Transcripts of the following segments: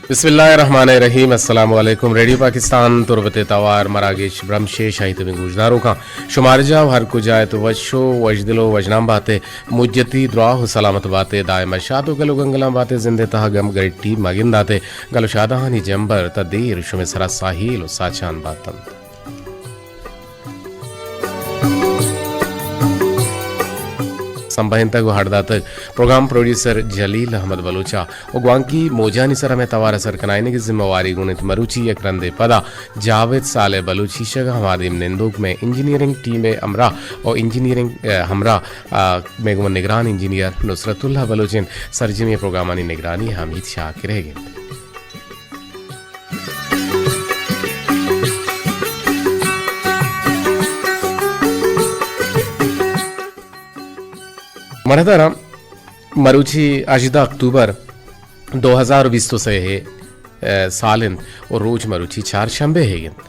بسم اللہ الرحمن الرحیم۔ السلام علیکم۔ ریڈیو پاکستان تربت ءِ توار مراگش برمشے شاہی تمیں گوشداروکاں شمار جاہ ہر کجا ات وش و وشدل و وشنام باتے، مجتی دراہ و سلامت باتے، دائم شاد و گل و گنگلاں باتے، زندے تہا گم گریٹی مگنداتے، گل و شادہانی جمبر تا دیر شمے سرا ساہیل و ساچان باتنت۔ سمبہینتگ و ہڑداتگ پروگرام پروڈیوسر جلیل احمد بلوچ ءَ و گوانکی موجانی سر ہمے توار ءَ سر کنائینگ ءِ ذمہ واری گون انت۔ مروچی یک رندے پدا جاوید صالح بلوچ ایشگ ءَ ہما دیم نندوک مئے انجینئرنگ ٹیم ءِ ہمراہ و انجینئرنگ، ءَ، ہمراہ، ءَ، مئے گوما نگران انجینئر نصرت اللہ بلوچ انت۔ سرجمی پروگرامانی نگرانی حمید شاکر ءِ انت۔ مڑداراں، مروچی ہژدہ اکتوبر دو ہزار و بیست و سئے ءِ، ءَ، سال انت و روچ مروچی چارشنبے ءِ انت۔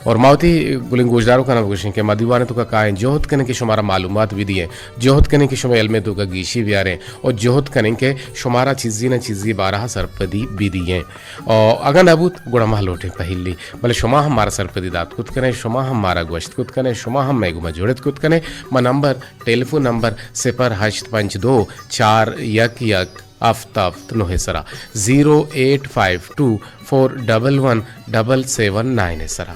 اور ما وتی گلیں گوشداروکاں بگوشیں کہ ما دیوان ءِ توکا کائیں، جہد کنیں کہ شمارا معلومات بدییں، جہد کنیں کہ شمئے علم ءِ توکا گیشی بیاریں اور جہد کنیں کہ شمارا چیزی نہ چیزی بارہ ءَ سرپدی بدییں۔ اور اگاں نہ بوت گڑا ما لوٹیں پہلی، بلے شما ہم مارا سرپدی دات کت کنئے، شما ہم مارا گوشت کت کنئے، شما ہم مئے گوما جڑت کت کنئے۔ ما نمبر، ٹیلیفون نمبر صفر ہشت پنچ دو چار یک یک ہفت ہفت نو ءِ سرا، زیرو ایٹ فائیو ٹو فور ڈبل ون ڈبل سیون نائن ءِ سرا۔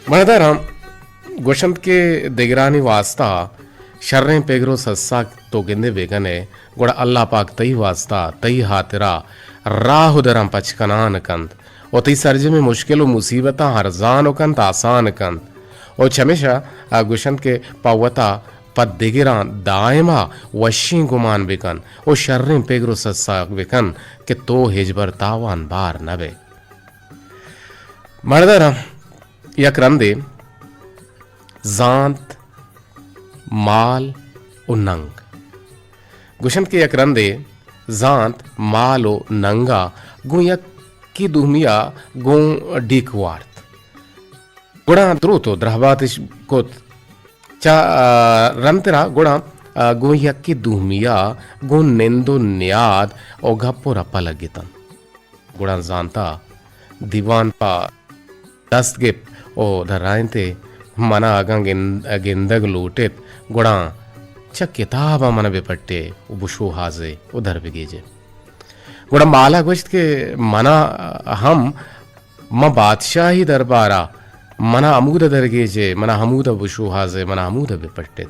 مڑداراں، گوشنت کہ دگرانی واسطہ شریں پگر و سساک تو گندے بہ کن ئے، گڑا اللہ پاک تئی واسطہ، تئی ہاترا راہ و دراں پچ کنان کنت و تئی سرجمیں مشکل و مصیبتاں ارزان و کنت، آسان کنت۔ و چمیشا آ گوشنت کہ پہ وتا، پہ دگراں دائما وشیں گمان بکن و شریں پگر و سساک بکن کہ تو ہچبر تاوان بار نہ بئے۔ مڑداراں، یک رندے زانت، مال و ننگ۔ گوشنت کہ یک رندے زانت، مال و ننگا گوں یکی دومیا گوں ڈیک وارت۔ گڑا دروت و درہباتش کت۔ چہ، آ، رندترا گڑا، آ، گوں یکی دومیا گوں نند و نیاد و گپ و رپا لگتنت۔ گڑا زانتا دیوان پہ دست گپت و درائینت ئے، منا اگاں گند-، گندگ لوٹ ایت، گڑا چہ کتاباں منا بہ پٹے و بشوہازے و در بگیجے۔ گڑا مالا گوشت کہ منا ہم، من بادشاہی دربارا، منا ہمودا در گیجے، منا ہمودا بشوہازے، منا ہمودا بہ پٹیت۔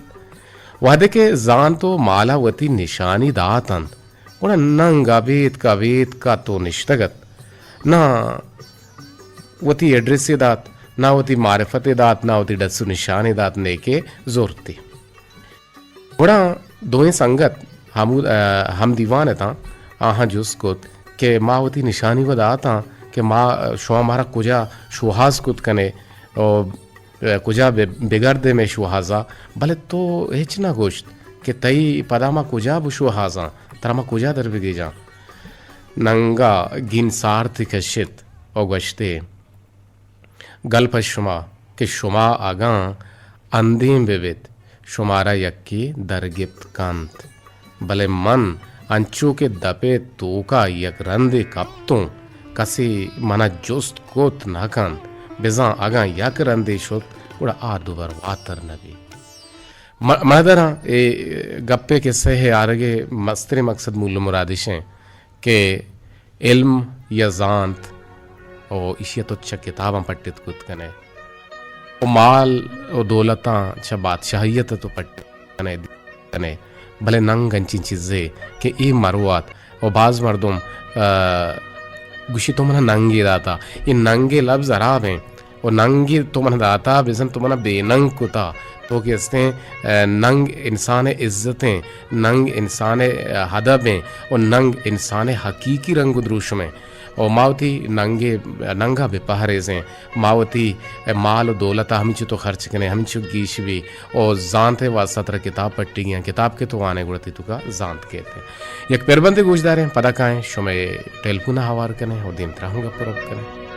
وہدے کہ زانت و مالا وتی نشانی دات انت، گڑا ننگ ابیتک ابیتک ءَ تو نشتگ ات۔ نہ وتی ایڈریسے دات، نہ وتی معرفتے دات، نہ وتی ڈس و نشانے دات، نیکہ زرتی۔ گڑا دوئیں سنگت ہمود-، ءَ، ہم دیوان اتاں، آہاں جست کت کہ ما وتی نشانی و داتاں کہ ما، شما مارا کجا شوہاز کت کنے و کجا بہ-، بگردے مئے شوہازا، بلے تو ہچ نہ گوشت کہ تئی پدا ما کجا بشوہازاں، ترا ما کجا در بگیجاں؟ ننگا گین سارتی کشت و گوشتے، گل پہ شما کہ شما اگاں اندیم بہ بیت، شمارا یکے در گپت کنت۔ بلے من انچو کہ دپ ءِ توکا یک رندے کپتوں، کسے منا جست کت نہ کنت، بزاں اگاں یک رندے شت، گڑا آ دوبر واتر نہ بیت۔ م-، مہدراں اے گپ ءِ کسہ ءِ آرگ ءِ مستریں مقصد مول و مراد اش انت کہ علم یا زانت و ایشی ءَ تو چہ کتاباں پٹت کت کن ئے و مال و دولتاں چہ بادشاہیت ءَ تو پٹت کن ئے، کن ئے، بلے ننگ انچیں چیزے کہ اے مروات و باز مردم، آ، گوشی تو منا ننگے داتا۔ اے ننگے لبز ہراب ہیں۔ و ننگے تو منا داتا، بزن تو منا بے ننگ کتا۔ تو کہ استیں، آ، ننگ انسان عزت ہیں، ننگ انسان، آ، ادب ہیں و ننگ انسان حقیقی رنگ و دروشم ہیں۔ و ما وتی ننگے، ننگا بہ پہریزیں۔ ما وتی مال و دولت ءَ ہمینچو تو خرچ کنے، ہمینچو گیش بی۔ و زانت ءِ واسطہ ترا کتاب پٹیگی ہیں، کتاب کہ تو وانے گڑا تئی توکا زانت کیت۔ یک پربندے گوشداریں، پدا کائیں، شمئے ٹیلیفون ءَ ہوار کنیں و دیمترا ہم گپ و رپ کنیں۔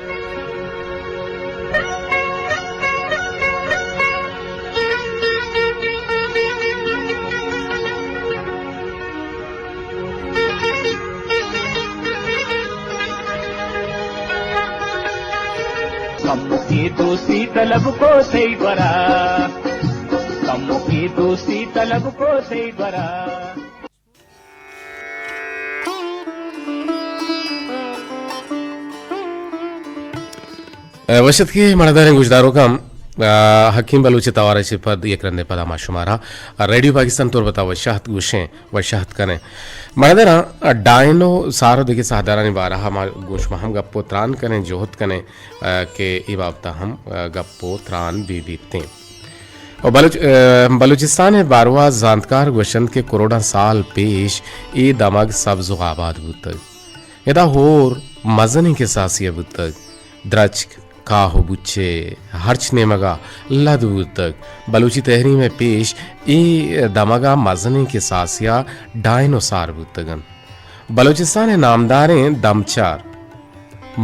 دوستی طلب کو تئی برا، کمو کی دوستی طلب کو تئی برا۔ ء، وش اتکے مڑداریں گوشداروکاں، ء، حکیم بلوچ ء توار ء چہ پد یک رندے پدا ما شمارا ریڈیو پاکستان تربت ء وشاہت گوشیں، وشاہت کنیں۔ مڑداراں، ڈائنو سار ء دگہ ساہدارانی بارہ ء ما گوں شما ہم گپ ء تران کنیں، جہد کنیں، ء، کہ اے بابت ء ہم، ء، گپ ء تران بہ بیتیں۔ و بلوچ-، ء، بلوچستان ء باروا زانتکار گوشنت کہ کروڑاں سال پیش اے دمگ سبز و آباد بوتگ۔ ادا ہور مزنیں کساسے ء بوتگ۔ درچک، کاہ و بچے ہرچ نیمگا لد بوتگ۔ بلوچی تحریم ء پیش اے دمگا مزنیں کساسے ء ڈائنوسار بوتگ انت۔ بلوچستان ء نامداریں دمچار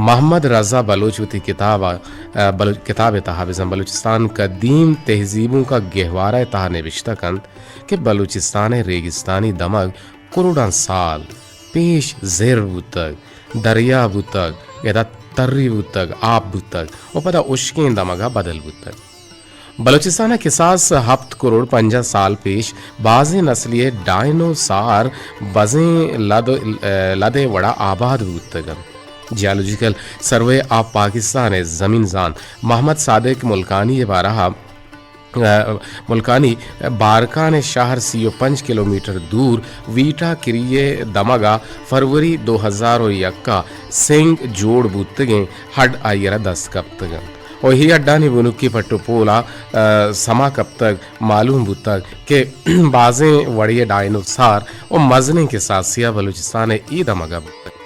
محمد رضا بلوچ وتی کتاب ء، ء، بلوچ-، کتاب ء تہا بزاں بلوچستان قدیم تہذیبوں کا گہوارہ ء تہا نبشتہ کنت کہ بلوچستان ء ریگستانی دمگ کروڑاں سال پیش زر بوتگ، دریا بوتگ، ادا تری بوتگ، آپ بوتگ و پدا اشکیں دمگا بدل بوتگ۔ بلوچستان ء کساس ہپت کروڑ پنجاہ سال پیش بازیں نسلی ڈائنوسار بزیں لد، لدے وڑا آباد بوتگ انت۔ جیالوجیکل سروے آف پاکستان ء زمین زانت محمد صادق ملکانی ء بارہ ء، ملکانی بارکان ء شہر سی و پنچ کلومیٹر دور ویٹا کری ء دمگ ء فروری دو ہزار و یک ء سنگ جوڑ بوتگیں ہڈ آئی ء را دست کپتگ انت۔ و اے ہڈانی بنکی پٹ و پول ء، ء، سما کپتگ، معلوم بوتگ کہ بازیں وڑے ڈائنوسار و مزنیں کساسے ء بلوچستان ء اے دمگ ء بوتگ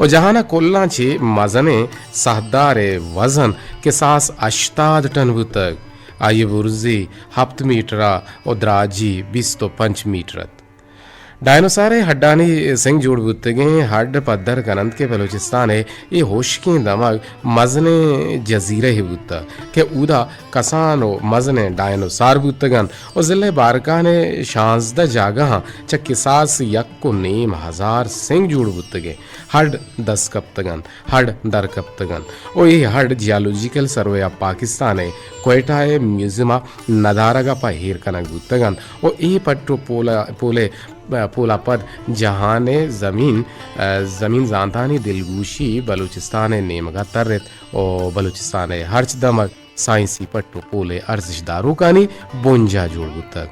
و جہان ء کلاں چہ مزنیں ساہدار ء وزن کساس ہشتاد ٹن بوتگ۔ آئی ء برزی ہپت میٹر ء و دراجی بیست و پنچ میٹر ات۔ ڈائنوسار ء ہڈانی سنگ جوڑ بوتگیں ہڈ پدر کننت کہ بلوچستان ء اے ہشکیں دمگ مزنیں جزیرہ بوتگ کہ اودا کسان و مزنیں ڈائنوسار بوتگ انت و ضلع بارکان ء شانزدہ جاگہاں چہ کساس یک و نیم ہزار سنگ جوڑ بوتگیں ہڈ دست کپتگ انت۔ ہڈ در کپتگ انت و اے ہڈ جیالوجیکل سروے آف پاکستان ء کوئٹہ ء میوزیم ء ندارگ ء پہ ایر کنگ بوتگ انت و اے پٹ و پول ء، پول ء، پول ء پد جہان ء زمین، ء، زمین زانتانی دلگوشی بلوچستان ء نیمگ ء ترت و بلوچستان ء ہرچ دمگ سائنسی پٹ و پول ء ارزشت داروکانی بنجاہ جوڑ بوتگ۔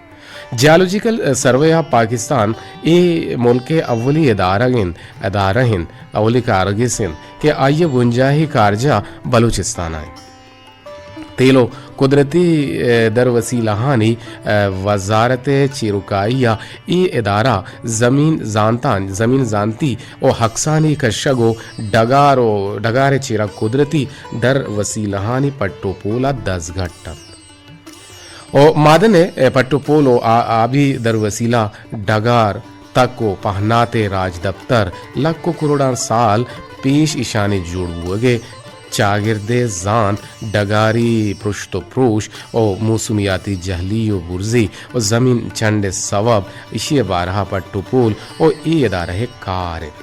جیالوجیکل سروے آف پاکستان اے ملک ء اولی ادارگ انت، ادارہ انت، اولی کارگس انت کہ آئی ء بنجاہی کارجاہ بلوچستان ء انت۔ تیل و قدرتی، ء، در وسیلہانی، ء، وزارت ء چیرکائی ء اے ادارہ زمین زانتان، زمین زانتی و ہکسانی کشگ و ڈگار و ڈگار ء چیرا قدرتی در وسیلہانی پٹ و پول ء دزگٹ انت۔ و مادن ء پٹ و پول و آ-، آبی در وسیلہ، ڈگار، تک و پہنات ء راجدپتر لکھ و کروڑاں سال پیش ایشانی جوڑ بوگ ء چاگرد ء زانت، ڈگاری پرشت و پروش و موسمیاتی جہلی و برزی و زمین چنڈ ء سوب، ایشی ء بارہ ء پٹ و پول و اے ادارہ ء کار انت۔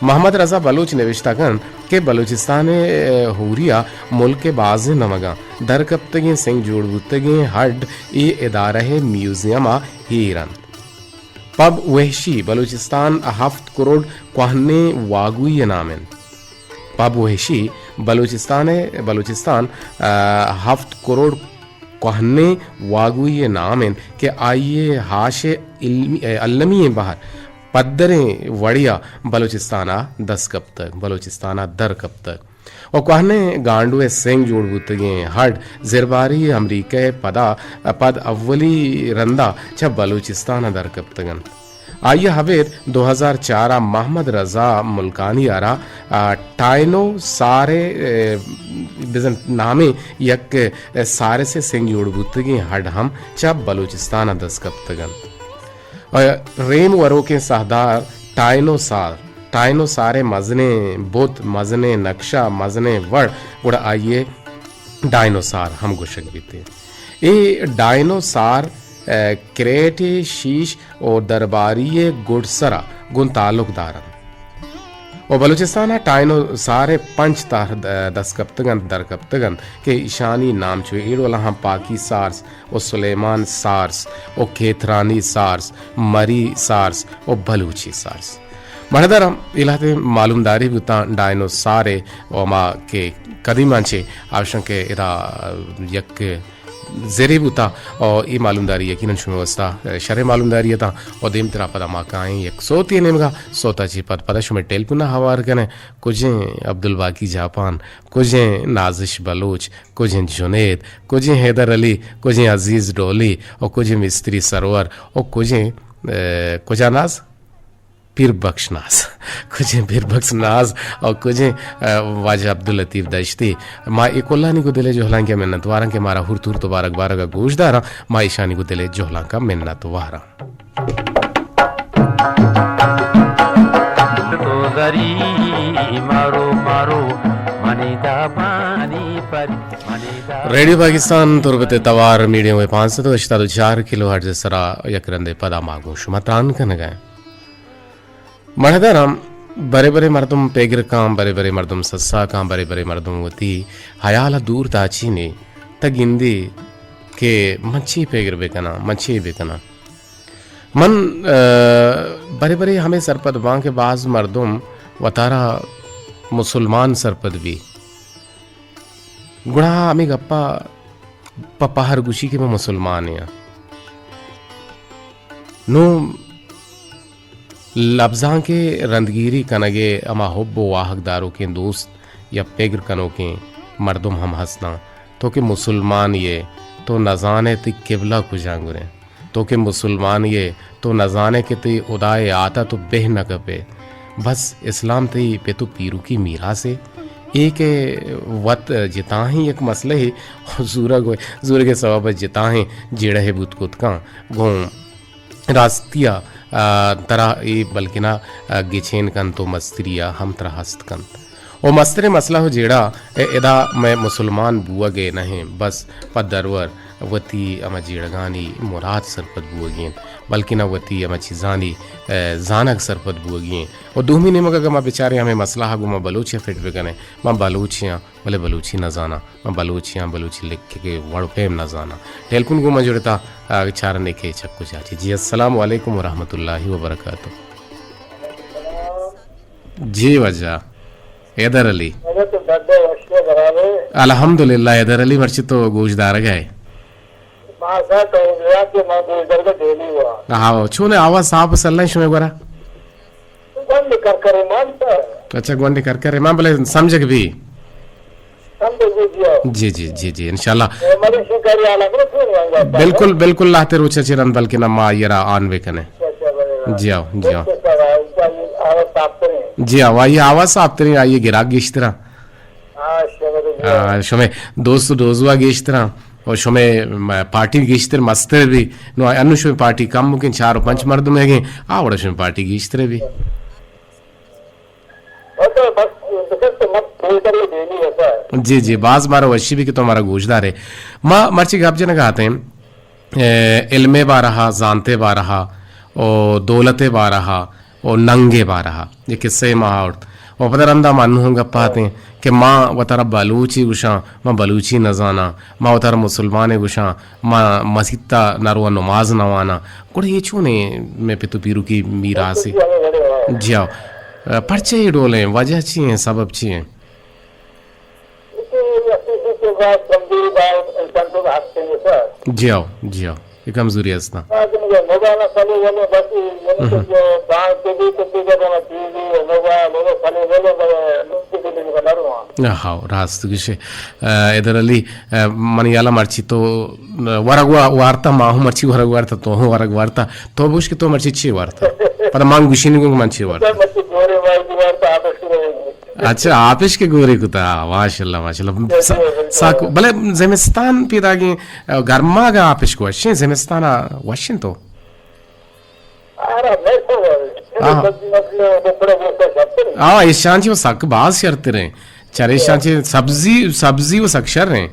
محمد رضا بلوچ نوشتہ کنت کہ بلوچستان ء ہوری ء ملک ء بازیں دمگاں درکپتگیں سنگ جوڑ بوتگیں ہڈ اے ادارہ ء میوزیم ء ایر انت۔ پب وحشی بلوچستان ء ہفت کروڑ کوہنیں واگوئی ء نام انت۔ پب وحشی بلوچستان ء، بلوچستان ء ہفت کروڑ کوہنیں واگوئی ء نام انت کہ آئی ء ہاش ء علمی، المی ء بہر پدریں وڑے ء بلوچستان ء دست کپتگ، بلوچستان ء در کپتگ۔ و کوہنیں گانڈو ء سنگ جوڑ بوتگیں ہڈ زرباری امریکہ ء پدا، پد اولی رندا چہ بلوچستان ء در کپتگ انت۔ آئی ء ابید دو ہزار چار ء محمد رضا ملکانی ء را، آ، ٹائنو سارے، ء، بزن نامیں یک، ء، سارس ء سنگ جوڑ بوتگیں ہڈ ہم چہ بلوچستان ء دست کپتگ انت۔ ء ریم وروکیں ساہدار ٹائنوسار، ٹائنوسار ء مزنیں بت، مزنیں نقشہ، مزنیں وڑ، گڑا آئی ء ڈائنوسار ہم گوشگ بیت۔ اے ڈائنوسار، ء، کریٹیشیش و درباری ء گڈسرا گوں تعلق دار انت۔ و بلوچستان ء ٹائن و سار ء پنچ تہر د-، دست کپتگ انت، در کپتگ انت کہ ایشانی نام چو اے ڈولاں ہم پاکی سارس و سلیمان سارس و کھیترانی سارس، مری سارس و بلوچی سارس۔ مڑدار ہم اے لہتے معلومداری بوتاں ڈائنوسار ء و ہما کہ قدیماں چہ آوشاں کہ ادا یک زرے بوتا و اے معلومداری یقیناً شمئے واسطہ شریں معلومداری اتاں و دیمترا پدا ما کائیں یک سوتے نیمگا، سوتا چہ پد پدا شمئے ٹیلیفونا ہوار کنیں۔ کجیں عبدالباقی جاپان، کجیں نازش بلوچ، کجیں جنید، کجیں حیدر علی، کجیں عزیز ڈولی و کجیں مستری سرور و کجیں، اے، کجا ناز؟ پیر بخش ناز۔ کجیں پیر بخش ناز و کجیں، اے، واجہ عبداللطیف دشتی۔ ما اے کلانی گوں دل ء جہلانکہ منتواراں کہ مارا ہورت ہورت و بارگ بارگ ء گوش داراں، ما ایشانی گوں دل ء جہلانکہ منتواراں۔ تو دری مارو مارو منی دابانی پری، منی دابانی ریڈیو پاکستان تربت توار میڈیم ویو پانچ سد و ہشتاد و چار کلو ہرٹز سرا یک رندے پدا ما گوں شما تران کنگا ایں۔ مڑداراں، برے برے مردم پیگر کاں، برے برے مردم سسا کاں، برے برے مردم وتی حیال ء دور تاچینی تہ گندی کہ من چی پیگر بکناں، من چی بکناں۔ من، ء، برے برے ہمے سرپد باں کہ باز مردم وتارا مسلمان سرپد بی، گڑا ہمے گپا پہ پہر گوشی کہ من مسلمانے آں۔ نوں لبزانک ء رندگیری کنگ ء ہما حب و واہگ داروکیں دوست یا پگر کنوکیں مردم ہم ہستاں۔ تو کہ مسلمان یے، تو نزانے تئی قبلہ کجانگریں۔ تو کہ مسلمان یے، تو نزانے کہ تئی ہدائے آتا تو بہ نہ کپے۔ بس اسلام تئی پت و پیروکی میراثے۔ اے کہ وت جتاہیں یک مسئلہ ہے، زورگ، زورگ ء سبب ء جتاہیں جیڑہ بوت کت کاں۔ گوں راستی ء، آ، ترا اے بلکنا، آ، گچین کنت و مستری ء ہم ترا ہست کنت۔ و مستریں مسئلہ و جیڑہ ء ادا مئے مسلمان بوگ ء نہ انت، بس پہ درور وتی ہما جیڑگانی مراد سرپد بوگی انت، بلکنا وتی ہما چیزانی، آ، زانگ سرپد بوگی انت۔ و دومی نیمگ اگاں ما بچاریں ہمے مسئلہ ء گوں ما بلوچ ء فٹ بکنیں، ما بلوچے آں، بلے بلوچی نہ زاناں، من بلوچی آں، بلوچی لکھگ ء وڑ ء پیم نہ زاناں۔ ٹیلیفون گوں من جڑتا، آ، چارنے کہ چک کجا چی۔ جی، السلام علیکم ورحمۃ اللہ وبرکاتہ۔ جی واجہ، حیدر علی۔ الحمدللہ حیدر علی، مرچی تو گوش دارگ ء ئے۔ ہاں، چون آواز صاف سلیں شمے گورا؟ گونڈ کرکرے مان تا۔ اچھا، گونڈ کرکرے مان، بلے سمجھگ بی۔ سمجھگ بی، جی ہو۔ جی، جی، جی، جی، انشاءاللہ۔ اے مری شکاری آلا کو تو رنگا تا۔ بالکل، بالکل، اللہ تے روچا چی رند بلکہ نہ ما یرا آن بے کنے۔ اچھا، اچھا، بلے۔ جی ہو، جی ہو۔ اچھا، اچھا، آواز صاف تریں۔ جی ہو، آئی آواز صاف تریں، آئی گراک گیشترا۔ ہاں، شمے تو جی ہو۔ آ، شمے دوست و دوزوا گیشترا۔ و شمئے، م-، پارٹی گیشتر مستر بی۔ نوں انوں شمئے پارٹی کم بکن، چار و پنچ مردم ئیگیں، آ وڑا شمئے پارٹی گیشتر بی۔ جی، جی، باز مارا وشی بی کہ تو مارا گوش دارے۔ ما مرچی گپ جنگا اتیں، اے، علم بارہا، زانت بارہا، و دولت بارہا، و ننگ ء بارہ ء یک قصہ ء ما آورت۔ و پدا رندا ما انوں ہم گپ ء اتیں کہ ما وتارا بلوچی گوشاں، ما بلوچی نہ زاناں، ما وتارا مسلمانے گوشاں، ما مسیت ء نہ رواں نماز نہ واناں۔ گڑا اے چونیں مئے پت و پیروکی میراثے؟ جی ہو۔ پرچہ اے ڈولیں؟ وجہ چی ایں؟ سبب چی ایں؟ جی ہو، جی ہو، اے کمزوری است نا۔ ہاں، راست گوشے۔ ء، حیدر علی، ء، منی ہیالا مرچی تو ورگ وا-، وارتا، ما ہوں مرچی ورگ وارتا، تو ہوں ورگ وارتا، تو بوش کہ تو مرچی چی وارتا؟ پدا من گوشینی گوں کہ من چی وارتا۔ اچھا، آپشک گورے کتا، ماشاءاللہ، ماشاءاللہ۔ سا-، ساک-، بلے زمستان پیداگیں، گرماگ آپشک وشیں، زمستان وشیں تو؟ ہاں۔ ہاں، ایشان چی وہ سک باز شرتریں۔ چریشان چی سبزی، سبزی وہ سک شریں۔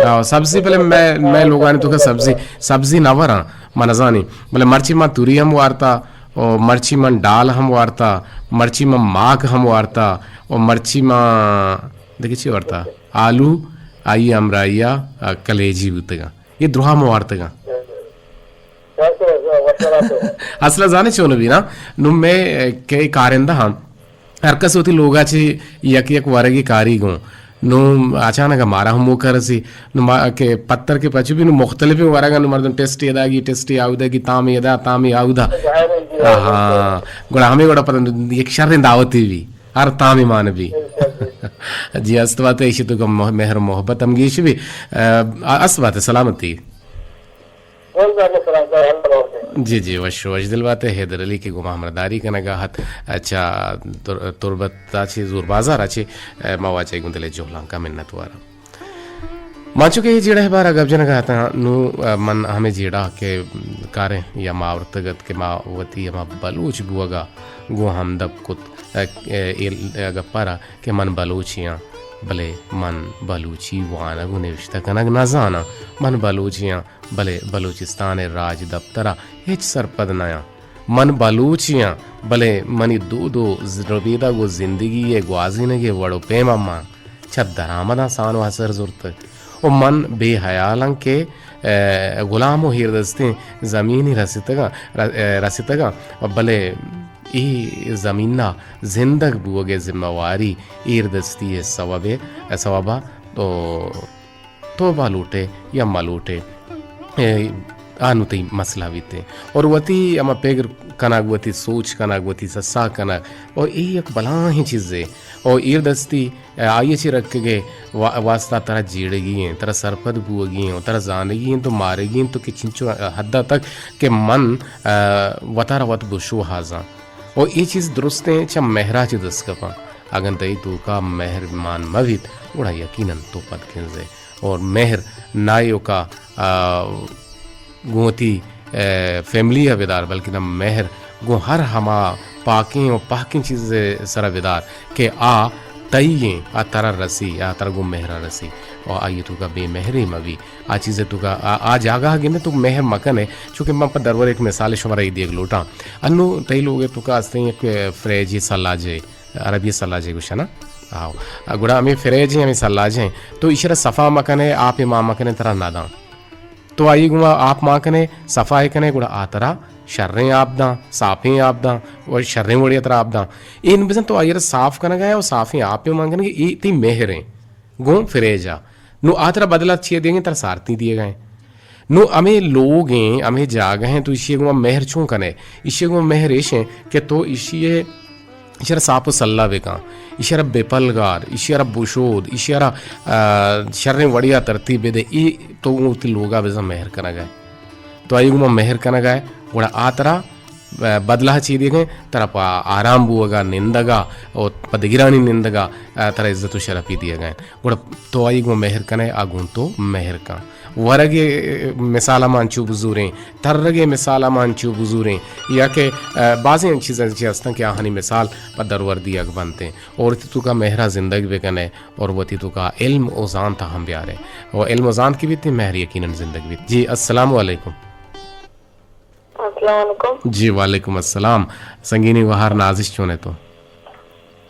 آ، سبزی بلے مئے، مئے لوگانی توکا سبزی، سبزی نہ وراں، من نزانی۔ بلے مرچی ما توری ہم وارتا، او مرچی من ڈال ہم وارتا، مرچی من ماک ہم وارتا، او مرچی من دگہ چی وارتا؟ آلو، آئی ہمراہیا، آ، کلیجی بوتگاں۔ اے درہا من وارتگاں۔ اصلا زانے چون بی نا، نوں مئے کئی کارندہ ہاں، ہر کس وتی لوگا چہ یک یک ورگے کاری گوں۔ نوں اچانک مارا ہم موقع رسی، نوں ما کہ پتر کہ پچ بی، نوں مختلفیں ورگاں، نوں مردم ٹیسٹ ادا گی، ٹیسٹ آودا گی، تام ادا، تام آودا۔ ہاں، گڑا ہمے گڑا پتہ یک شریں دعوتے بی، ہر تامے مان بی۔ جی، است بات ہے، ایشی تو مہ-، مہر و محبت ہم گیش بی۔ آ، است بات ہے، سلامتی۔ جی، جی، وش، وش دل بات ہے۔ حیدر علی کہ گوں ما ہمراہداری کنگا ات، اچھا، تر-، تربت ءَ چہ زور بازار ءَ چہ، اے، ما واجہ گوں دل ءِ جہلانکاں منت وار آں۔ ما چو کہ اے جیڑہ ءِ بارہ ءَ گپ جنگا اتاں، نوں، اے، من ہمے جیڑہ کہ کاریں یا ما آورتگ ات کہ ما وتی ہما بلوچ بوگ ءَ گوں ہمدپ کت، اے، اے، اے گپ ءَ را کہ من بلوچے آں، بلے من بلوچی وانگ و نوشتہ کنگ نہ زاناں۔ من بلوچے آں، بلے بلوچستان ءِ راجدپتر ءَ ہچ سرپد نیاں۔ من بلوچے آں، بلے منی دود و ز-، ربیدگ و زندگی ءِ گوازینگ ءِ وڑ و پیم ءَ من چہ درآمداں سان و اثر زرتگ و من بے ہیالاں کہ، اے، غلام و ایردستیں زمینی رستگاں، ر-، اے، رستگاں، بلے اے زمین ءَ زندگ بوگ ءِ ذمہ واری ایردستی ءِ سوب ءَ، سوب ءَ تو توبہ لوٹے یا مہ لوٹے، اے، آ نوں تئی مسئلہ بیت۔ اور وتی ہما پگر کنگ، وتی سوچ کنگ، وتی سسا کنگ، اور اے یک بلاہیں چیزے۔ اور ایردستی، اے، آئی ءَ چہ رکگ ءِ وا-، واسطہ ترا جیڑگی ایں، ترا سرپد بوگی ایں، ترا زانگی ایں، تو مارگی ایں، تو کہ چنچو حد تک کہ من، اے، وتارا وت بشوہازاں۔ اور اے چیز درستیں چہ مہرا چہ دست کپاں۔ اگن تئی توکا مہر مان مہ بیت، گڑا یقیناً تو پد کنزے۔ اور مہر نایوکا، آ، گوں وتی، اے، فیملی ءَ بدار، بلکہ نہ مہر گوں ہر ہما پاکیں و پاکیں چیز ءِ سرا بدار کہ آ تئی ایں، آ ترا رسی، آ ترا گوں مہر ءَ رسی۔ و آئی توکا بے مہرے مہ بی۔ آ چیز توکا آ، آ جاگہ گندے تو مہر مہ کنے، چونکہ من پہ درور ایک مثال شمارا اے دیگ لوٹاں۔ انو تئی لوگ توکا استیں یک فریجے، سلاجے، عربی سلاجے گوشنا۔ آو۔ گڑا ہمیں فریج ہیں، ہمیں سلاج ہیں۔ تو ایشرا صفا مکنے، آپ مان مکنے، ترا نہ داں۔ تو آئی گما آپ مان کنے، صفا کنے، گڑا آ ترا شریں آپ داں، صافیں آپ داں، و شریں وڑی ترا آپ داں۔ این بزن تو آئی را صاف کنگا ہے، و صافیں آپ مان کنے، اے تی مہر ہیں۔ گوں فریج آ۔ نو آ ترا بدلا چیئے دیگیں، ترا سارتی دیگا ہیں۔ نو ہمیں لوگ ہیں، ہمیں جاگہ ہیں، تو ایشی گوں مہر چون کنے؟ ایشی گوں مہر ایش ہیں کہ تو ایشی، ایشی را صاف و سلا بکن، ایشی را بپلگار، ایشی را بشود، ایشی را، آ، شریں وڑیا ترتیب بدے، ای تو گوں وتی لوگا بزن مہر کنگا ہے۔ تو آئی گوں مہر کنگا ہے، گڑا آ ترا بدلہ چی دیگیں، ترا پہ آرام بوگا، نندگا، او پہ دگرانی نندگا، آ، ترا عزت و شرفی دیگا انت۔ گڑا تو آئی گوں مہر کنے، آ گوں تو مہر کن۔ ورگے مثال ما انچو بزوریں، ترگے مثال ما انچو بزوریں، یا کہ، آ، بازیں چیزاں چی ہستن کہ آہانی مثال پہ درور دیگ بنتیں۔ اور وتی توکا مہرا زندگ بکنے، اور وتی توکا علم و زانتا ہم بیارے۔ و علم و زانت کی بیتی، مہر یقیناً زندگ بیت۔ جی، السلام علیکم۔ السلام علیکم۔ جی، وعلیکم السلام۔ سنگینی گوہار نازش چون ہے تو؟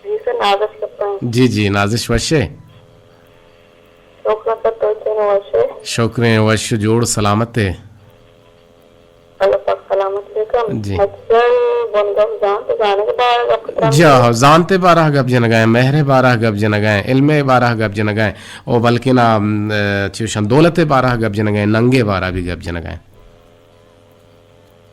جی سر، نازش کرتا ہوں۔ جی، جی، نازش وش ہے؟ شکر سر، تو چون وش ہے؟ شکر ہے، وش جوڑ سلامت ہے۔ اللہ پاک سلامت بکن۔ جی۔ اچھا، بنگپ زانت، زانگ بارہ گپ تران جی، ہاں، زانت بارہ گپ جنگائیں، مہر بارہ گپ جنگائیں، علم بارہ گپ جنگائیں، او بلکہ نا، ام، چوشن دولت بارہ گپ جنگائیں، ننگے بارہ بھی گپ جنگائیں۔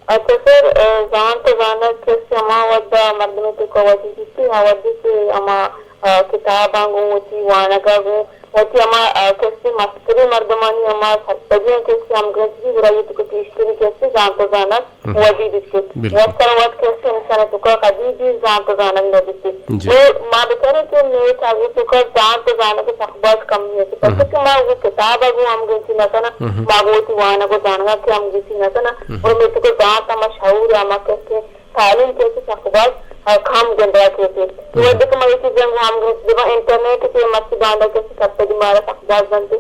اچھا سر، اے، زانت و زانگ کس ہما وھد ء مردم ء توکا ودی بیتی، آ وھدی کہ ہما، اے، کتاباں گوں وتی وانگ ء گوں وتی ہما، اے، کسے مستریں مردمانی ہما سرپدی ء کسے ہمگرنچ بی، گڑا آئی توکا پیشتری کسے زانت و زانگ ودی بیتی۔ بالکل۔ وت سر وت کسے انسان ء توکا کدی بھی زانت و زانگ نہ بیتی۔ جی۔ نوں ما بچاریں کہ مئے چاگرد توکا زانت و زانگ سک باز کمی است۔ پرچا کہ ما گوں کتاب ء گوں ہمگرنچی نہ کناں، ما گوں وتی وانگ و زانگ ء کہ ہمگرنچی نہ کناں۔ اور مئے توکا زانت ہما شعور ہما کسے تعلیم کسے سک باز، آ، کم گندگ ء کیت۔ وھدے کہ ما اے چیزاں گوں ہمگرنچ بباں، انٹرنیٹ ء چہ مرچی باندا کسے سرپدی مارا سک باز بنت۔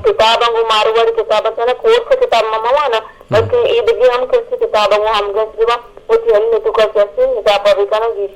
کتاباں گوں مارا وڑ کتاباں چنا کورس کتاب ما مہ واناں، بلکہ اے دگہ ہم کسے کتاباں گوں ہمگرنچ بباں، وتی علم ء توکا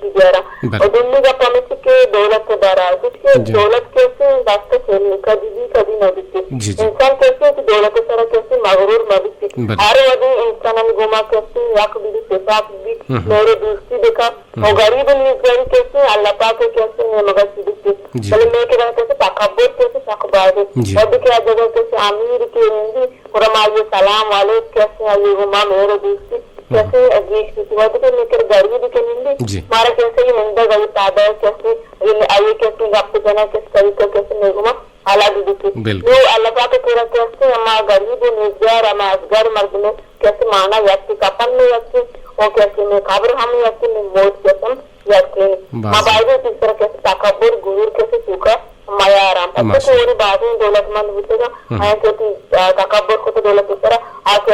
بیارا۔ بلے۔ اور دومی گپ ہمیشی کہ دولت کے بارا، کچھ کہ جی۔ دولت کیسے دست سے کبھی بھی کبھی نہ بیتی۔ جی، جی۔ انسان کیسے کہ دولت سرا کیسے مغرور مہ بیتی۔ بلے۔ ہر وقت انسان ہمیں گما کیسے یک بھی صفات بھی ہم، ہم۔ میرے دوستی دیکھا۔ ہم۔ اور غریب نیز غریب کیسے اللہ پاک کیسے نیمگا چی بیتی۔ جی۔ بلے میں کہ کیسے تکبر کیسے سخت بازے۔ جی۔ اور بھی کیا جگہ کیسے امیر کے ہندی اور ہماری سلام والے کیسے آئیے گما میرے دوستی۔ کیسے گیش بیتی، وہدے کہ میکر غریب کہ نندی، جی۔ مارا کیسے یہ نندگ آئی پادا کیسے، یہ آئی کیسے گپ جنا کیسے طریقہ کیسے میگما حالا بھی بیتی۔ بالکل۔ نو اللہ پاک کرا کیسے ہما غریب و نیزگار، ہما ازگار مردم کیسے مانا یکی کفن میں یکی، و کیسے میں قبر ہم یکی، میں موت کیسے یکی۔ باز۔ ما باید تیسرا کیسے تکبر، غرور کیسے چوکا میارم۔ پرچہ کہ ماشاءاللہ۔ اوری بازیں دولتمند بوتگا، ہم۔ آیا کہ وتی، آ، تکبر کت دولت سرا، آ کہ،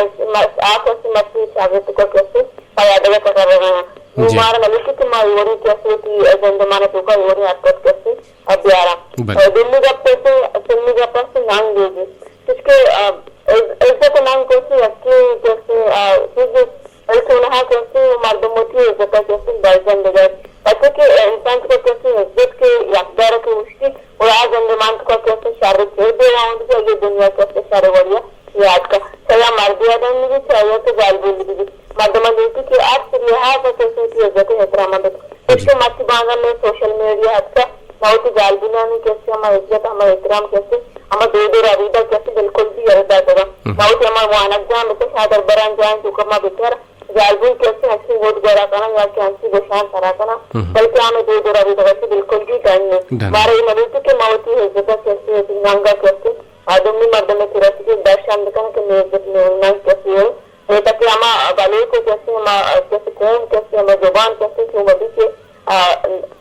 آ کہ مسیح شاگرد کو کیسے پیادگا تکبر رہا۔ نو جی۔ مارا نلوٹی کہ ما اوری کیسے وتی زندمان توکا اوری حرکت کیسے اب بیارا۔ بلے۔ اور دومی گپ کیسے، سنی گپ کیسے ننگ دیگی۔ چونکہ، آ، عز-، عزت ننگ کیسے یکی کیسے، آ، چیز بلکہ انہا کیسے مردم وتی عزت ء کیسے برجم بدات۔ پرچہ کہ انسان تو کیسے عزت کے یکدار کے اوشتی اور آ زندمان تو کیسے شر چیر دے رہا ہوں کہ یہ دنیا کیسے شر وڑیا یاد کا۔ چاہے مردی آدم بھی، چاہے تو جال بولی بھی۔ مردم لوٹی کہ ہر لحاظ کیسے کی عزت احترام بت۔ جی۔ اس کے مچ بانگا میں سوشل میڈیا حد کا بہت ہی جال بنانی کیسے ہما عزت، ہما احترام کیسے، ہما دود و ربیدہ کیسے بالکل بھی یلہ داتگا۔ ہم۔ بہت ہی ہما وانگ جاں بچے شادر بران جاں چوکا ما بچار جالبول کیسے ہنچی ووٹ گورا کناں یا کہ ہنچی گوشان سرا کناں، ہم۔ بلکہ ہمیں دود و ربیدہ سے بالکل بھی ڈن نہیں۔ ڈن۔ مارا یہ ملوٹی کہ ما وتی عزت کیسے، وتی ننگا کیسے، آ دومی مردم کی رسی کے درشان بکن کہ میں عزت میں ننگ کیسے ہے۔ یہ تک کہ ہما بلوچ کیسے، ہما کیسے قوم کیسے، ہما زبان کیسے، کہ وہ بھی کہ آ،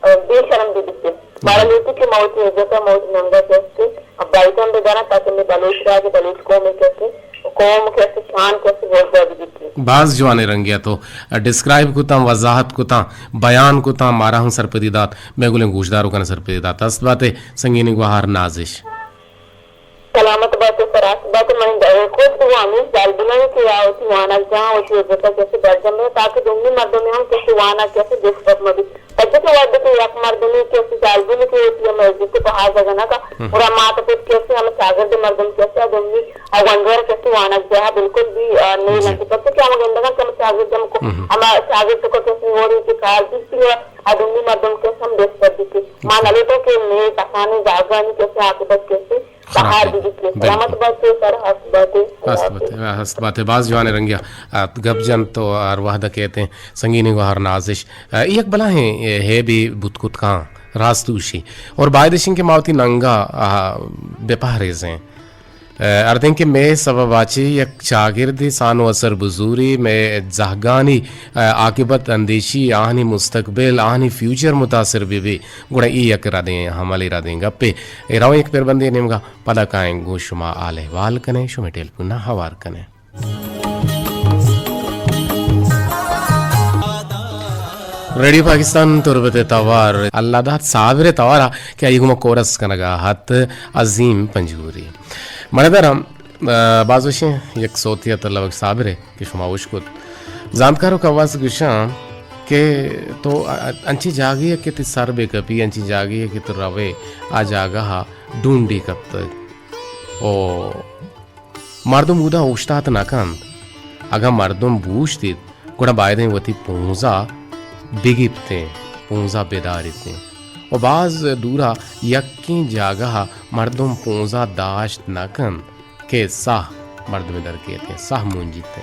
آ، بے شرم بہ بیت۔ مارا لوٹی کہ ما وتی عزت ء ما وتی ننگ ء کہ است ابائیتاں بہ داراں تاکہ مئے بلوچ راج ء بلوچ قوم ء کہ است قوم کہ است شان کہ است بردار بہ بیت۔ باز جوانیں رنگے ء تو ڈسکرائب کتاں، وضاحت کتاں، بیان کتاں، مارا ہم سرپدی دات، مئے گلیں گوشداروکاں سرپدی دات۔ است باتے سنگینیں گوہار نازش۔ سلامت بات ئے، سرحال بات ئے۔ من خود دعا ہمیش دال بلائیں کہ آ وتی وانگ جاہ وتی عزت ء کسے برجم بہ تاکہ دومی مردم ہم کسے وانگ کسے دشپت مہ بیت۔ پرچہ کہ وھدے کہ یک مردمے کسے جالبولے کہ وتی ہم عزت ء پہاز اگہ نہ کا، ہم۔ گڑا مات پت کسے ہم چاگرد مردم کسے آ دومی آ گونڈوار کسے وانگ جاہ بالکل بھی، آ، نہیں جی۔ لگتے۔ پرچہ کہ ہم گندگا کہ ہم چاگرد ہم کو، ہم۔ ہم چاگرد تو کسے وڑے کہ کار بیتی آ دومی مردم کسے ہم دشپت بیتی۔ ما جی۔ نلوٹو کہ مئے کسانیں زاگانی کسے عاقبت کسے خراب بہار بی۔ بی بی کے۔ بالکل۔ سلامت بات ئے، سر ہست بات ئے۔ ہست بات ئے، ہست بات ئے۔ باز جوانیں رنگے ء گپ جنت تو ہر وہد ء کہتے ہیں سنگینیں گوہار نازش۔ آ، اے یک بلاہیں ہے بھی بوت کت کاں راست دوشی۔ اور باید اشیں کہ ما وتی ننگا، آ، بہ پہریزیں۔ آ، اردیں کہ مئے سبب آچے یک چاگردے سان و اثر بزوری، مئے زہگانی، آ، عاقبت اندیشی، آہانی مستقبل، آہانی فیوچر متاثر بہ بی۔ گڑا اے یک ردیں عملے، ردیں گپے۔ اے رواں یک پربندے نیمگا، پدا کائیں گوں شما حال احوال کنیں، شمے ٹیلیفون ء ہوار کنیں۔ ریڈیو پاکستان تربت ء توار اللہ داد صابر ء توارا کہ آئی گوما کورس کنگا ہت عظیم پنجگوری۔ مڑدر ہم، آ، باز وشیں یک صوتی ء تلوک صابر ء کہ شما وش کت۔ زانتکار و کواس گوشاں کہ تو ا-، انچیں جاگہے کہ تئی سر بہ کپی، انچیں جاگہے کہ تو روئے، آ جاگہ ء ڈونڈی کپتگ۔ او مردم اودا اوشتات نہ کنت۔ اگاں مردم بوشتیت، گڑا بایدیں وتی پونزا بگپتیں، پونزا بداریتیں۔ و باز دورا یکیں جاگہ ء مردم پونزا داشت نہ کنت۔ کہ ساہ مردمے در کیت، ساہ مونجیت۔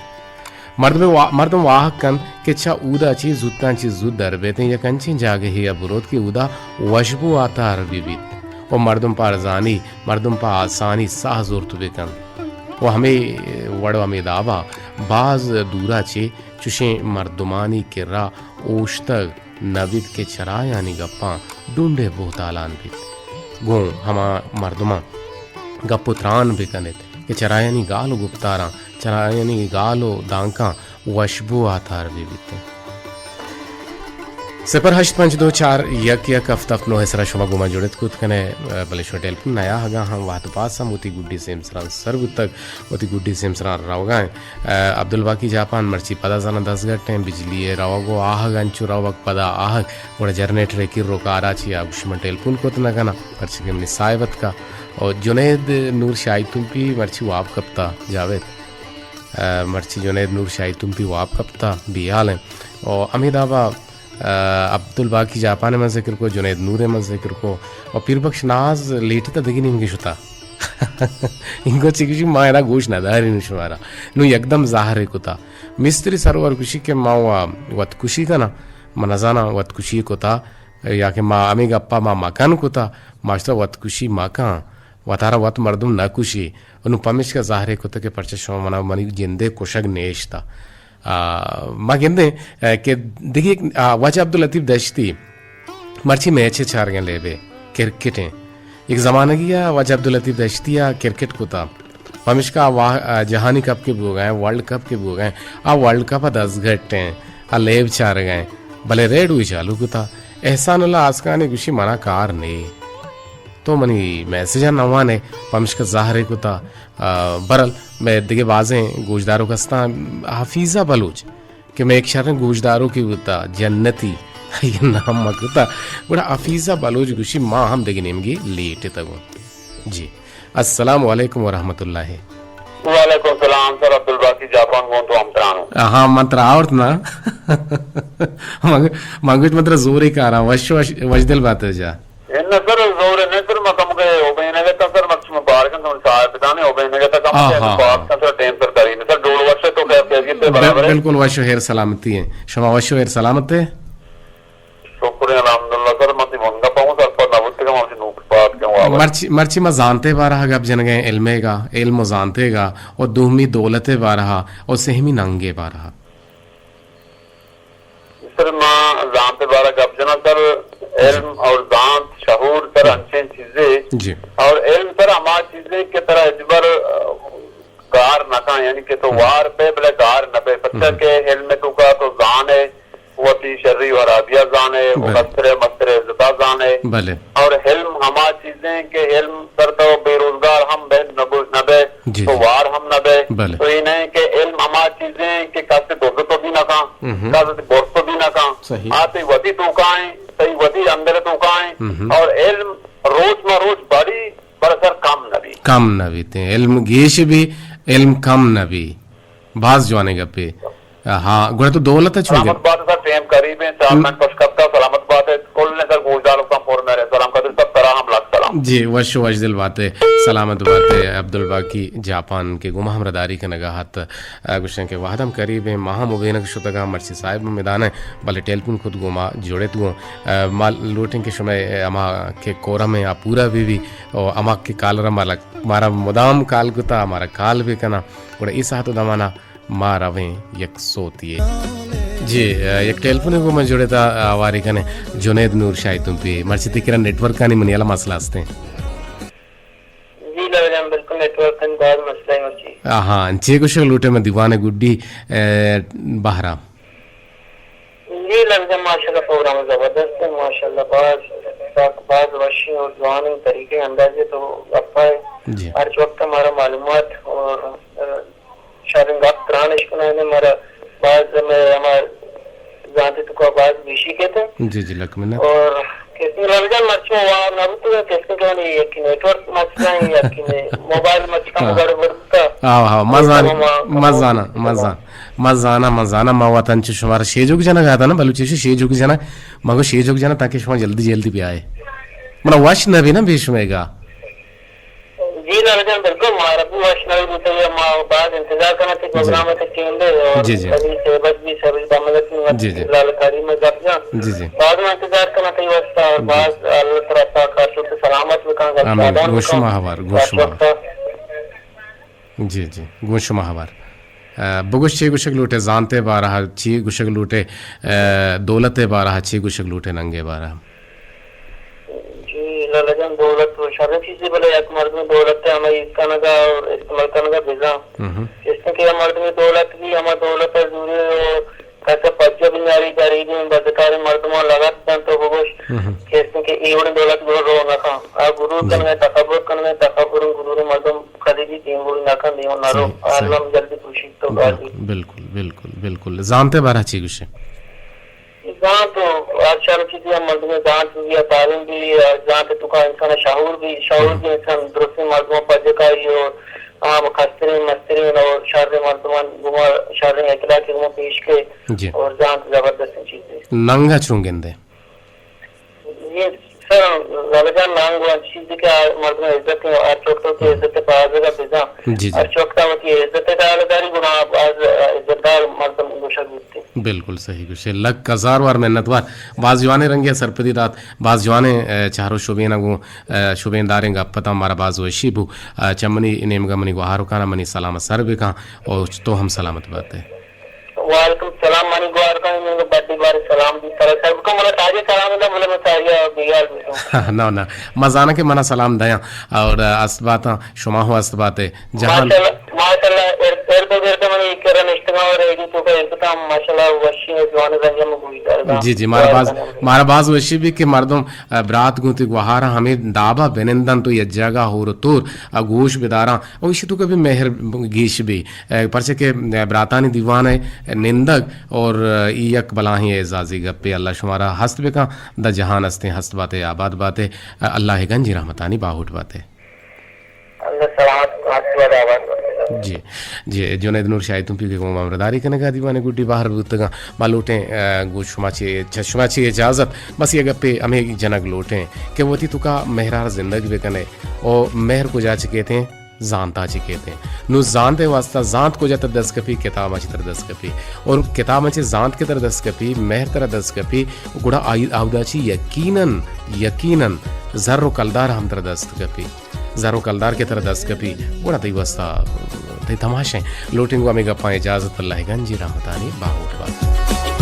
مردم وا-، مردم واہگ کنت کہ چہ اودا چی زوتاں چی زوت در بیتیں، یک انچیں جاگہے ء بروت کہ اودا وشبو آتار بہ بیت و مردم پہ ارزانی، مردم پہ آسانی ساہ زرت بہ کنت۔ و ہمے وڑ و ہمے دابا باز دورا چہ چشیں مردمانی کرا اوشتگ نہ بیت کہ چرایانی گپاں ڈونڈے بہتالان بیت۔ گوں ہما مردماں گپ و تران بہ کنیت کہ چرایانی گال و گپتاراں، چرایانی گال و دانکاں وشبو آتار بہ بیت۔ صفر ہشت پنچ دو چار یک یک ہفت ہفت نو ءِ سرا شما گوں ما جڑت کت کنے، بلے شما ٹیلیفون نیا اگاں ہم وہد پاس ہم وتی گڈی سیمسراں سر بوتگ، وتی گڈی سیمسراں روگا ایں۔ عبدالباقی جاپان مرچی پدا زاناں دزگٹ ایں، بجلی ءِ روگ و آہگ انچو روگ پدا آہگ، گڑا جنریٹر ءِ کر و کارا چیا گوشی من ٹیلیفون کت نہ کناں، پرچہ کہ منی ساہب اتکا۔ و جنید نور شاہی تمپی مرچی واب کپتا جاوید۔ مرچی جنید نور شاہی تمپی واب کپتا، بیال ایں۔ و ہمے دابا عبدالباقی جاپان ءَ من ذکر کو، جنید نور ءَ من ذکر کو، و پیر بخش ناز لیٹتا دگہ نیمگے شتا۔ انگو چی گوشی ما ادا گوش نہ دارین شمارا۔ نو یکدم ظاہر کتا۔ مستری سرور گوشی کہ ما و وت کشی کنا، من نزانا وت کشی کتا، یا کہ ما ہمے گپا ما مکن کتا، ماشتر وت کشی مکن، وتارا وت مردم نہ کشی۔ نو پمیشکا ظاہر کتا کہ پرچہ شما منا منی جندے کشگ نیشتا۔ آ، ما گندیں، آ، کہ دگہ یک، آ، واجہ عبداللطیف دشتی مرچی میچ چارگیں لیبے کرکٹ ایں۔ یک زمانگی ءَ واجہ عبداللطیف دشتی ءَ کرکٹ کتا۔ پمیشکا وا-، آ، جہانی کپ کے بوگا ایں، ورلڈ کپ کے بوگا ایں۔ آ ورلڈ کپ ءَ دزگٹ ایں، آ لیب چارگا ایں۔ بلے ریڈوی چالو کتا۔ احسان اللہ آسکانی گوشی منا کار نے۔ تو منی میسجاں نہ وانے، پمشکا زہرے کتا۔ آ، برل، مئے دگہ بازیں گوشداروک ہستاں، حفیظہ بلوچ، کہ مئے یک شریں گوشداروکے بوتا، جنتی، آئی نام مہ کتا۔ گڑا حفیظہ بلوچ گوشی، ما ہم دگہ نیمگے لیٹتگوں۔ جی۔ السلام علیکم ورحمۃ اللہ۔ وعلیکم السلام سر، عبدالباقی جاپان گوں تو ہمترانوں۔ ہاں، من ترا آورت نا۔ من، من گوشت من ترا زورے کاراں، وش، وش، وش دل بات جا۔ اناں سر، زور نہ سر، ما کمکے اوبینگ ءَ تاں سر، مرچی ما بار کن سر، چاہ بدانے اوبینگ ءَ تاں کمکے، ہاں، ہاں، پاس ہاں۔ کن سر، ٹیم سر کری سر، ڈول وش تو خیر خیریت ہے، بل-، برابر ہے؟ بالکل وش و ہیر سلامتی ایں۔ شما وش و ہیر سلامت ئے؟ شکر الحمدللہ سر، من تی بندہ پاؤں سر، پر نہ بوتے کہ ما نوک پاس کن واپس۔ مرچی، مرچی ما زانتے بارہ گپ جنگیں، علمے گا، علم و زانتے گا، و دومی دولتے بارہ، و سہمی ننگے بارہ۔ سر، ما زانت ءِ بارہ گپ جناں سر، جی۔ علم اور زانت، شعور سر، ہم۔ انچیں چیزے، جی۔ اور علم سر ہما چیزے کہ ترا ہچبر، آ، گار نہ کن، یعنی کہ تو، ہم۔ وار بے بلے گار نہ بے، پرچا، ہم۔ کہ علم ءِ توکا تو زان ئے، وتی شری و حرابیا زان ئے، و، بلے۔ کسترے مسترے عزتا زان ئے۔ بلے۔ اور علم ہما چیزیں کہ علم سر تو بے روزگار ہم بے نہ بو-، نہ بے، جی، تو، جی۔ وار ہم نہ بے۔ بلے۔ تو اے نہ کہ علم ہما چیزیں کہ کس دزت بھی نہ کن، ہم۔ کس برت بھی نہ کن۔ صحیح۔ آ تئی وتی توکائیں، تئی وتی اندر توکائیں۔ ہم۔ اور علم روچ ما روچ بڑی، پر سر کم نہ بی۔ کم نہ بیتے۔ علم گیش بی، علم کم نہ بی۔ باز جوانیں گپے۔ ہاں، گڑا تو دولت ءَ چون سلامت بات سر، ٹیم قریب ہیں، چار منٹ پش کپتا، سلامت بات ہے، کل نے سر گوشداروکاں پر میرے سلام قدر سب ترا ہم لکھ سلام۔ جی، وش و وش دل بات ہے، سلامت بات ہے۔ عبدالباقی جاپان کہ گوں ما ہمراہداری کنگا ہت، آ، گوشن کہ وہدم قریب ہیں، ما ہم اوبینگ شتگاں، مرچی صاحب ہم میدان ہیں، بلے ٹیلیفون کت گوں ما جڑت گوں۔ آ، ما لوٹیں کہ شمئے ہما کہ کورم ہیں، آ پورا بی بی، و ہما کہ کالرا مارا، مارا مدام کال کتا، مارا کال بھی کنا۔ گڑا ای ساعت و دمانا ما رویں یک سوتی۔ جی، یک ٹیلیفونے گوں من جڑتا، آواری کنے۔ جنید نور شاہی تمپی، مرچی تئی کرا نیٹ ورکانی منی ہیالا مسئلہ ہستیں۔ جی لالا جان، بالکل نیٹ ورکانی باز مسئلہ ہے مرچی۔ آہاں، چے گوشگ لوٹے من دیوان گڈی، اے، بہرا؟ جی لالا جان، ماشاءاللہ پروگرام زبردست ہے، ماشاءاللہ باز، باز وشیں اور جوانیں طریقے اندازے تو گپا ہے۔ جی۔ ہر وقت ہمارا معلومات اور، اے، شریں گپ تران اشکنائیں، مارا باز ہمے ہما زانت توکا باز گیشی کیت۔ جی، جی، لک منت۔ اور کسے لالا جان مرچی واب نہ بوتگ، کسے کہ منی یکی نیٹ ورک مسئلہ ہے، یکی نے موبائل مرچی کم، ہاں، گڑبڑ بوتا۔ ہاں، ہاں، ما زان-، ما زاناں، ما زان-، ما زاناں، ما زاناں، ما وت انچو شمارا شیجوک جنگ آتا نا، بلوچی شیجوک جنگ، ما گو شیجوک جنگ تاکہ شما جلدی جلدی بیائے۔ منا وش نہ بی نا بے شمے گا۔ جی لالا جان، بالکل، مارا بھی وش نہ بوتگ، ما باز انتظار کناں تئی، جی، پروگرام ءِ ٹیم دے، اور جی، جی۔ کبھی سے بج بھی، سے بج دم لگتی، جی، جی۔ لالا کریم گپ جان۔ جی، جی۔ باز ما انتظار کناں تئی واسطہ، اور جی۔ باز اللہ ترا پاک ہر سوت سلامت بکن، آمین۔ گوش ما ہوار، گوش ما۔ جی، جی، گوش ما ہوار۔ آ، بگوش چے گوشگ لوٹے زانتے بارہ، چے گوشگ لوٹے، آ، دولتے بارہ، چے گوشگ لوٹے ننگے بارہ؟ جی لالا جان، دولت و شریں چیزے، بلے یک مردمے دولت ءَ ہمے ایت کنگا اور استعمال کنگا بزاں۔ ہم۔ اس نے کہ ہما مردمے دولت بھی، ہما دولت ءَ زوری اور کس ءَ پجہ بنیاری داری دیں، بدکاریں مردماں لگت دنت و بگوش ہم۔ کہ استیں کہ اے وڑیں دولت گڑا رو نہ کن۔ آ غرور جی۔ کنگ ءَ، تکبر کنگ ءَ، تکبر و غرور مردم کدی بھی دیمروی نہ کن، دیما نہ رو۔ صحیح، صحیح۔ الم جلدی پروشیت تو بالکل، گاڑی۔ بالکل، بالکل، بالکل۔ زانت ءِ بارہ چی گوشے؟ زانت و ہر شر چیزی ہم مردم زانت بھی یا تعلیم بھی یا زانت تو کا انسان شعور بھی، شعور ہم۔ بھی انسان درستیں مردماں پجہ کاری و عام کسترین مسترین اور شر مردمان گما شر اخلاق گما پیش کے جی۔ اور زانت زبردست چیز ہے۔ ننگا چون گندے؟ جی سر، لالا جان ننگ و چیزی کہ مردم عزت ہے، ہر چوک تو کہ ہم۔ عزت پازگا بزاں۔ جی، جی۔ ہر چوک تا وتی عزت ڈال داری گنا باز عزت دار مردم گوشگ بیتے۔ بالکل صحیح گوشے۔ لک ہزار وار منت وار۔ باز جوانیں رنگے سرپدی دات۔ باز جوانیں، اے، چہر و شبین گوں، اے، شبین داریں گپ اتاں، مارا باز وشی بو۔ اے، چہ منی نیمگا منی گوہارکانا منی سلام سر بکاں اور تو ہم سلامت باتے۔ وعلیکم السلام، منی گوہارکانا نیمگا بڈی بار سلام بھی سر سر بکاں، منا تاجے سلام دا، ملا میں ساریا بیال بکاں۔ نہ، نہ، ما زاناں کہ منا سلام دیاں اور، اے، است باتاں، شما ہو است باتے۔ جہان۔ ماشاءاللہ، ماشاءاللہ، ار-، ارد گرد منی کرا نشتگاں و ریڈیو توکا ارکتاں، ماشاءاللہ، وشی و جوان رنگے من گوش دارگاں۔ جی، جی، مارا باز، مارا باز وشی بی کہ مردم، اے، برات گوں تی گوہاراں ہمے دابا بنندنت و یک جاگہ ہور و تور، اے، گوش بداراں۔ و ایشی توکا بھی مہر گیش بی، اے، پرچہ کہ، اے، براتانی دیوان ءِ نندگ اور، اے، یک بلاہیں اعزازی گپے۔ اللہ شمارا ہست بکاں، دا جہان ہستیں ہست باتے، آباد باتے، اے، اللہ ءِ گنجی رحمتانی باہوٹ باتے۔ اللہ سلامت، آشیواد آباد۔ جی، جی، جنید نور شاہی تمپی کہ گوں ما ہمراہداری کنگا دیوان ءِ گڈی بہر بوتگاں۔ ما لوٹیں، اے، گوں شما چے، چہ شما چے اجازت، بس یہ گپے ہمے جنگ لوٹیں کہ وتی توکا مہرار زندگ بکنے۔ او مہر کجا چکیتیں؟ زانتا چکیتیں۔ نو زانت ءِ واسطہ زانت کجا تر دست کپی؟ کتاباں چہ تر دست کپی۔ اور کتاباں چہ زانت کہ تر دست کپی، مہر تر دست کپی، گڑا آئی، آودا چی یقیناً، یقیناً زر و کلدار ہم تر دست کپی۔ زر و کلدار کہ ترا دست کپی، گڑا تئی واسطہ تئی تماشیں۔ لوٹیں گوں ہمے گپاں اجازت، اللہ ءِ گنجی رحمتانی باہوٹ بات۔